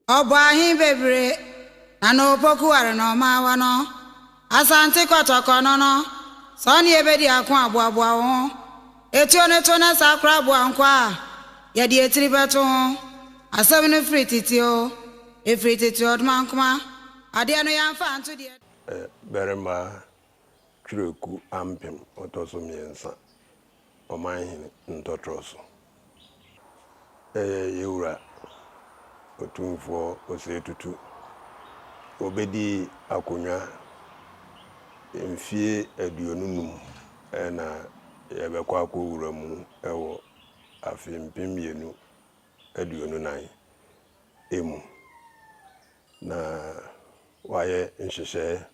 Ɔbɔ ahe bebree na na opoku ware na ɔma awa no. Asante Kɔtɔkɔ no no, sɛ ɔne yɛbɛdi ako aboaboa wo ho. Etuo no to na saa koraa aboa nkɔ a, yɛde etiri bɛto ho. Asɛm no firi tete o, efiri tete Ɔdomankoma. Adeɛ no yɛamfa anto deɛ. Barima Twerɛku Ampem ɔtɔ so mmiɛnsa, Ɔmanhene ntɔtorɔ so. Ɛyɛ yɛn Wura Otumfoɔ Osei Tutu. Ɔbɛdii akonnwa mfeɛ 25 na yɛbɛkɔ akɔwura mu wɔ afe 2024 mu. Na wayɛ nhyehyɛeɛ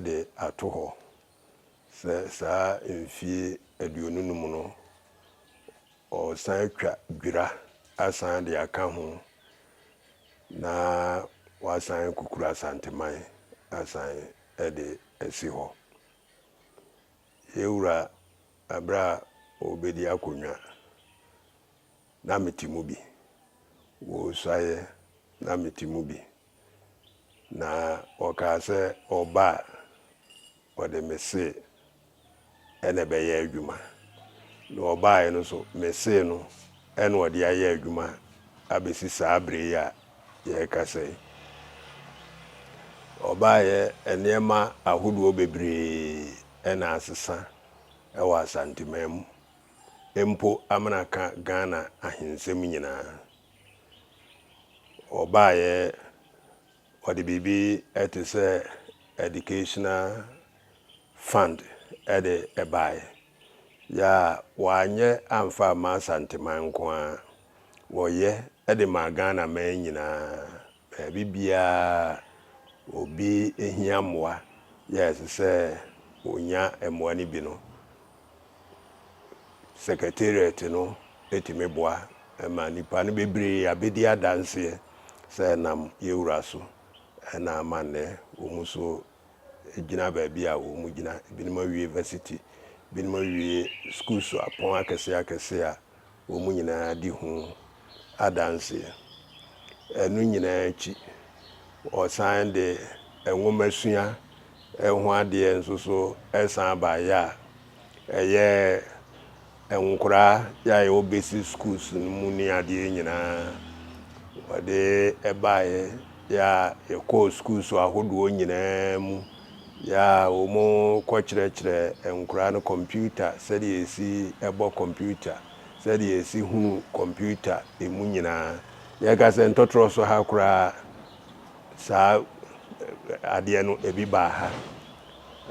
de ato hɔ sɛ saa mfeɛ 25 no, ɔresan atwa dwira asan de aka ho na wasan akukuru Asanteman asan de asi hɔ. Yɛn wura, berɛ a ɔrebɛdi akonnwa, na mete mu bi. Wɔresuaeɛ, na mete mu bi. Na ɔkaa sɛ ɔba a, ɔde me se na ɛbɛyɛ adwuma. Na ɔbaeɛ no nso, me see no na ɔde ayɛ adwuma abɛsi saa berɛ yi a yɛrekasa yi. Ɔbaeɛ, nneɛma ahodoɔ bebree na asesa wɔ Asanteman mu, mpo amena ka Ghana ahensɛm nyinaa. Ɔbaeɛ, ɔde biribi te sɛ educational fund de baeɛ. Yɛ a wɔanyɛ amfa amma Asanteman nko ara, wɔyɛ de maa Ghana man nyinaa. Baabi biara obi hia mmoa yɛ a ɛsɛ sɛ ɔnya mmoa no bi no, secretariat no tumi boa ma nnipa no bebree abɛdi adanseɛ sɛ ɛnam yɛn wura so na ama nnɛ wɔn nso gyina baabi a wɔn gyina. Ebinom awie varsity, ebinom awie sukuu so apɔn akɛseɛ akɛseɛ a wɔn nyinaa di ho adanseɛ. Ɛno nyinaa akyi, wɔsan de nwomasua ho adeɛ nso so san baeɛ a ɛyɛ nkoraa yɛ a yɛwɔ basic schools no mu ne adeɛ nyinaa. Wɔde baeɛ yɛ a yɛkɔɔ schools ahodoɔ nyinaa mu yɛ a wɔkɔkyerɛkyerɛ nkoraa no kɔmputa, sɛdeɛ yɛsi bɔ kɔmputa, sɛdeɛ yɛsi hunu kɔmputa mu nyinaa. Yɛka sɛ ntɔtorɔ so ha koraa saa adeɛ no ebi baa ha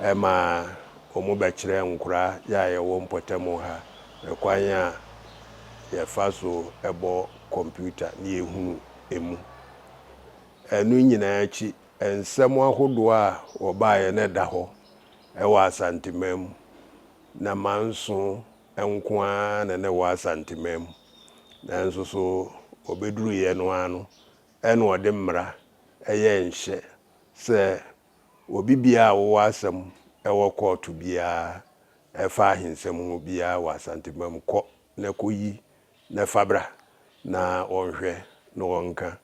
ɛma wɔbɛkyerɛ nkoraa yɛ a yɛwɔ mpɔtam ha ɛkwan a yɛfa so bɔ kɔmputa ne yɛhunu emu. Ɛno nyinaa akyi, nsɛm ahodoɔ a wɔbaeɛ no da hɔ wɔ Asanteman mu. Na manso nko ara na na ɛwɔ Asanteman mu. Nanso so wɔbɛduruiɛ no ara no, ɛna ɔde mmara yɛɛ nhyɛ sɛ obi biara a ɔwɔ asɛm wɔ kɔɔto biara ɛfa ahensɛm ho biara wɔ Asanteman mu, kɔ na kɔyi na fa bra na wɔnhwɛ na wɔnka.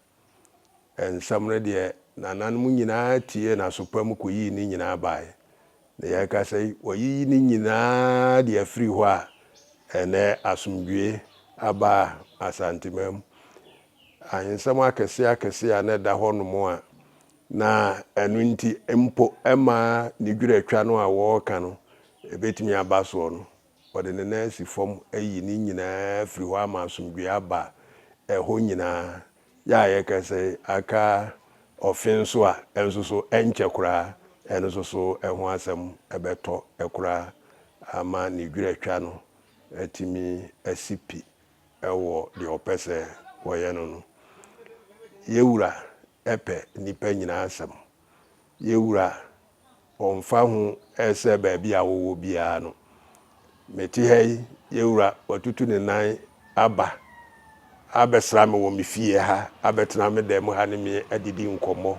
Nsɛm no deɛ, nananom nyinaa tiee n'aso pa mu kɔyii ne nyinaa baeɛ. Na yɛrekasa yi, wɔayiyi ne nyinaa de afiri hɔ a ɛnnɛ asomdwoeɛ aba Asanteman mu. Ahensɛm akɛseɛ akɛseɛ a na ɛda hɔnom a na ɛno nti mpo ɛma ne dwerɛtwa no a wɔreka no ɛbɛtumi aba soɔ no, wɔde ne nan asi fam ayi ne nyinaa afiri hɔ ama asomdwoeɛ aba ɛhɔ nyinaa. Yɛ a yɛka sɛ aka ɔfe nso a, ɛnso so ɛnkyɛ koraa, ɛno nso so ɛho asɛm ɛbɛtɔ koraa ama ne dwerɛtwa no atumi asi pi wɔ deɛ ɔpɛ sɛ wɔyɛ no no. Yɛn wura pɛ nnipa nyinaa asɛm. Yɛn wura ɔmfa ho sɛ baabi a wowɔ biara no. Mete ha yi, yɛn wura watutu ne nan aba abɛsra me wɔ me fie ha, abɛtena me dan mu ha ne me adidi nkɔmmɔ.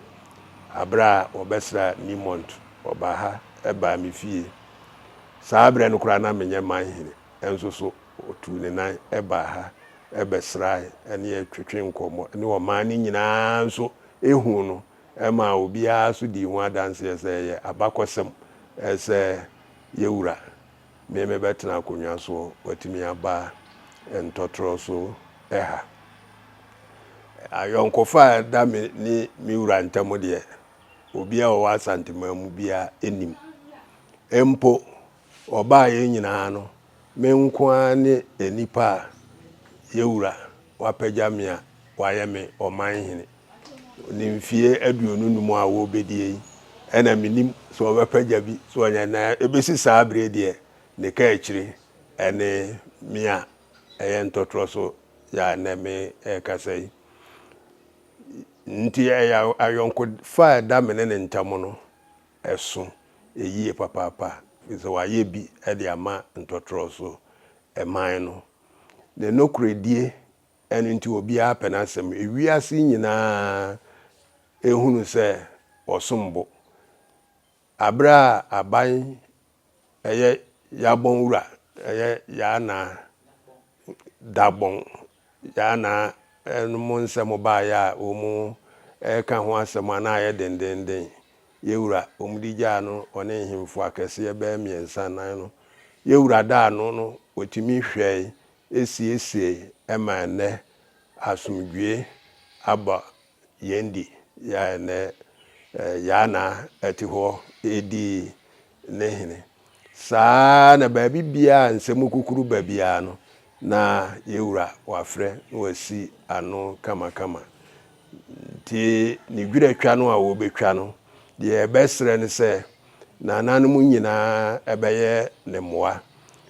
Aberɛ a wɔbɛsra Newmont, ɔbaa ha baa me fie. Saa berɛ no koraa na menyɛ manhene, nso so ɔtuu ne nan baa ha. bɛsrae ne yɛn twetwee nkɔmmɔ ne ɔman no nyinaa nso huu no maa obiara nso dii ho adanseɛ sɛ ɛyɛ abakɔsɛm sɛ yɛwura me mebɛtena akonnwa soɔ watumi aba ntɔtorɔ so ha. Ayɔnkofa a ɛda me ne me wura ntam deɛ, obiara a ɔwɔ Asanteman mu biara nim. Mpo wɔbaeɛ nyinaa no, me nko ara ne nnipa a yɛwura wapagya me a wayɛ me ɔman hene. Ne mfeɛ 25 a wɔrebɛdie yi, ɛna menim sɛ ɔbɛpagya bi sɛ ɔnyɛ na ɛbɛsi saa berɛ deɛ ne ka akyire ɛne me a ɛyɛ ntɔtorɔ so yɛ a ɛnɛ me ɛrekasa yi. Nti ɛyɛ ayɔnkofa a ɛda me ne ne ntam no ɛso yie papaapa ɛfiri sɛ wayɛ bi de ama ntɔtorɔ so man no. Ne nokorɛdie ɛno nti obiara pɛ n'asɛm. Ewiase nyinaa ɛhunu sɛ ɔsom bo. Aberɛ a aban ɛyɛ Yabɔn wura ɛyɛ Yaa Dabɔn Yaa Naa nom nsɛm baeɛ a wɔn ɛreka ho asɛm a na ayɛ dendenden. Yɛwura wɔn de gyaa no ɔne nhemfo akɛseɛ bɛyɛ mmiɛnsa nan no. Yɛwura daa no no wɔtumi hwɛe siesiee ma ɛnnɛ asomdwoe aba yɛn di yɛ a ɛnnɛ Yaa Naa ɛte hɔ redi ne hene. Saa ara na baabi biara a nsɛm kukuru ba biara no, na yɛn wura wafrɛ na wasi ano kamakama. Nti ne dwerɛtwa no a wɔbɛtwa no, deɛ yɛbɛsrɛ ne sɛ nananom nyinaa ɛbɛyɛ ne mmoa.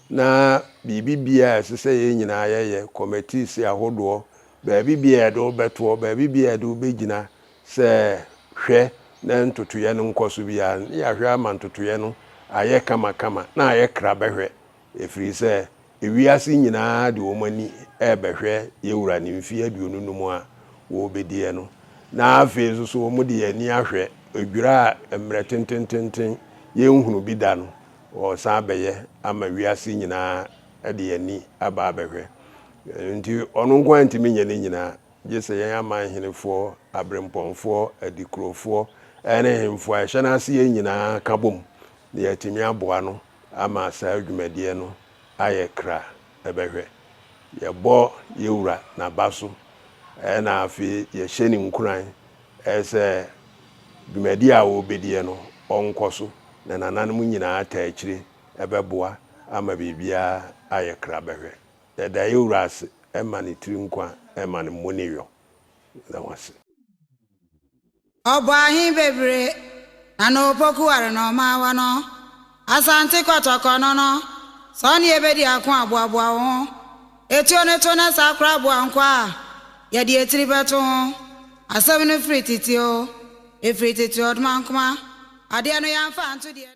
Na biribi biara a ɛsɛ sɛ yɛn nyinaa yɛyɛ, committees ahodoɔ, baabi biara yɛde wo bɛtoɔ, baabi biara yɛde wo bɛgyina sɛ hwɛ na ntotoeɛ no nkɔ so biara no, ne yɛahwɛ ama ntotoeɛ no ayɛ kamakama na ayɛ kra bɛhwɛ. Ɛfiri sɛ ewiase nyinaa de wɔn ani rebɛhwɛ yɛn wura ne mfeɛ 25 a wɔrebɛdiɛ no. Na afei nso so wɔde yɛn ani ahwɛ dwira a mmerɛ tentententen yɛnhunu bi da no, wɔresan abɛyɛ ama wiase nyinaa de yɛn ani aba abɛhwɛ. Ɛno nti ɔno nko ara ntumi nyɛ ne nyinaa, gye sɛ yɛn aman henefoɔ, aberempɔnfoɔ, adikurofoɔ ne hemfo a ɛhyɛ no ase yɛn nyinaa ka bom na yɛatumi aboa no ama saa dwumadie no ayɛ kra bɛhwɛ. Yɛbɔ yɛn wura n'aba so na afei yɛhyɛ no nkuran sɛ dwumadie a ɔrebɛdie no ɔnkɔ so na nananom nyinaa taa akyire bɛboa ama biribiara ayɛ kra bɛhwɛ. Yɛda yɛn wura ase ma ne tiri nkwa ma no mmɔ ne yɔ. Yɛda mo ase. Ɔbɔ ahe bebree na na opoku ware na ɔma awa no. Asante kɔtɔkɔ no no, sɛ ɔne yɛbɛdi ako aboaboa wo ho. Etuo no to na saa kora aboa nkɔ a, yɛde etiri bɛto ho. Asɛm no firi tete o, efiri tete ɔdomankoma. Adeɛ no yɛamfa anto deɛ.